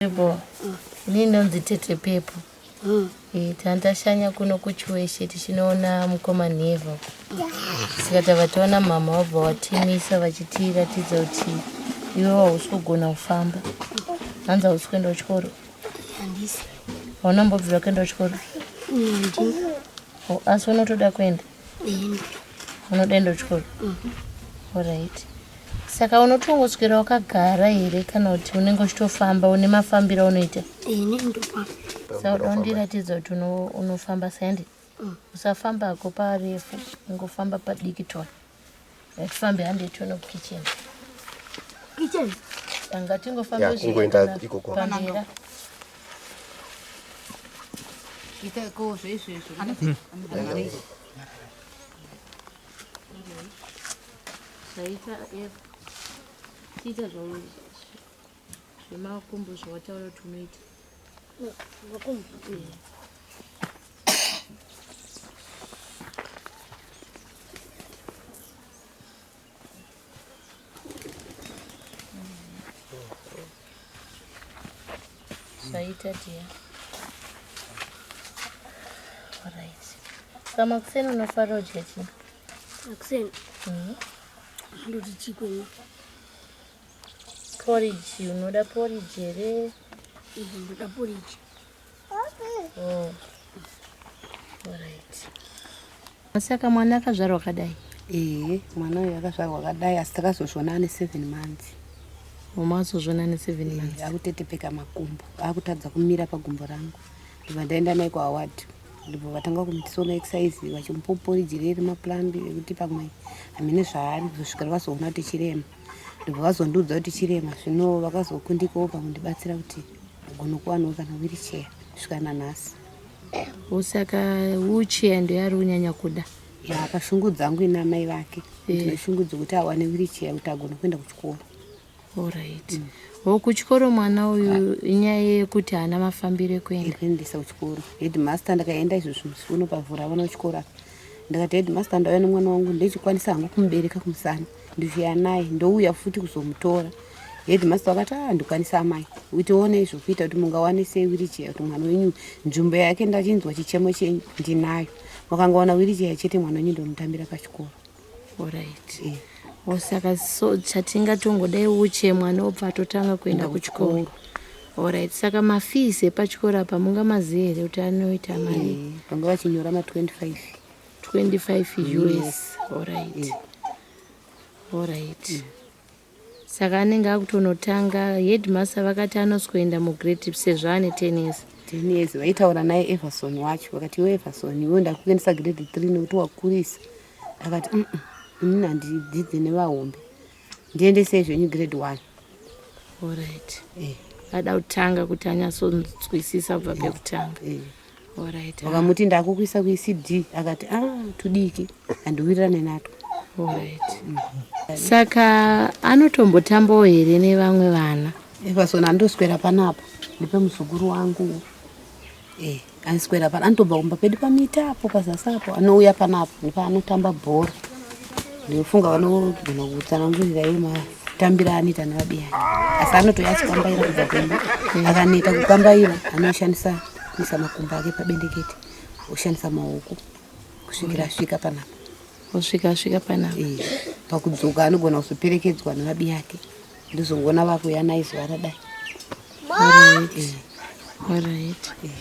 Bo. Ini ndonzi Tete Pepo. Eh, tandashanya kuno kuChiweshe tichinoona mukoma Nheva. Saka tabva taona mama vabva watimisa vachitiratidza kuti iwe hausi kugona kufamba. Hanzi hausi kuenda kuchikoro. Handisi. Hauna mbobvira kuenda kuchikoro? Handina. Oh, asi unotoda kuenda? Enda. Unoda enda kuchikoro? Alright. Saka unotongoswera wakagara here kana kuti unenge uchitofamba une mafambiro aunoita? Ini ndofamba. Saka uda kundiratidza kuti unofamba sendi? Usafambako parefu, ungofamba padiki toni. Ngatifambe hande tione kukitchen. Kitchen. Ngatingofamba Ya, kungoenda ikoko. pambera. Itako zvezvezvo. Zvaita chiita zvemakumbo zvawataura kuti unoita. Makumbo. Zvaita dear. Alright. Saka makuseni unofarira kudya chii? Akuseni. Ndoti chikwenyu. Porridge, unoda porridge here? Ndoda porridge. Oh. Alright. Saka mwana akazvarwa akadai? Ehe, mwana uyu akazvarwa akadai asi takazozviona ane 7 months. Wamazozviona ane 7 months? Akutetepeka makumbo, akutadza kumira pagumbo rangu. Ndobva ndaenda naye kuAward. Ndobva vatanga kumutisona exercise vachimupa porridge riri maplambi ekuti pamwe hamene zvaari kuzosvikira vazoona kuti chirema. Ndobva vazondiudza kuti chirema, zvino vakazokundikawo pakundibatsira kuti agone kuwanawo kana wheelchair kusvika nanhasi. Saka wheelchair ndiyo yaari kunyanya kuda? Ya, pashungu dzangu ina amai vake. Ndine shungu dzekuti awane wheelchair kuti agone kuenda kuchikoro. Alright. Wo kuchikoro mwana uyu inyaya yekuti haana mafambiro ekuenda. Ekuendesa kuchikoro. Headmaster ndakaenda izvozvo musi uno pavhura vana kuchikoro apa. Ndakati headmaster ndauya nemwana wangu ndechikwanisa hangu kumubereka kumusana. Ndichiuya naye ndouya futi kuzomutora. Headmaster vakati ah ndikwanisa amai. Utione zvokuita kuti mungawane sei wheelchair kuti mwana wenyu nzvimbo yake ndachinzwa chichemo chenyu ndinayo. Mukangawana wheelchair chete mwana wenyu ndomutambira pachikoro. Alright. Saka so chatingatongodai uche mwana obva atotanga kuenda kuchikoro. Alright. Saka mafees epachikoro apa mungamaziva here kuti anoita mari? Vanga vachinyora ma 25. 25 US. Alright. Alright. Saka anenge akutonotanga headmaster vakati anoswenda mugrade sezvo ane 10 years. 10 years vaitaura naye Everson wacho vakati iwe Everson iwe ndakuendesa grade 3 nekuti wakurisa. Akati inini handidzidze nevahombe ndiendesei zvenyu grade 1. Alright. Ada kutanga kuti anyatsonzwisisa kubva pekutanga. Alright. Vakamuti ndakukuisa kuECD akati ah tudiki handiwirirane natwo. Alright. Saka anotombotambawo here nevamwe vana? Everson andoswera panapa ndipe muzukuru wangu. Anoswera pana anotobva kumba pedu pamita apo pazasi apo anouya panapa nepaanotamba bhora. Ndinofunga vanogona kutsanangurira iye matambiro aanoita nevabiyani. Asi anotouya achikambaira kubva kumba. Akaneta kukambaira anoshandisa kuisa makumbo ake pabendekete oshandisa maoko kusvikira asvika panapa. Kusvika asvika panapa. Pakudzoka anogona kuzoperekedzwa nevabi yake. Ndozongoona vakuuya naye zuva radai. Alright. Alright.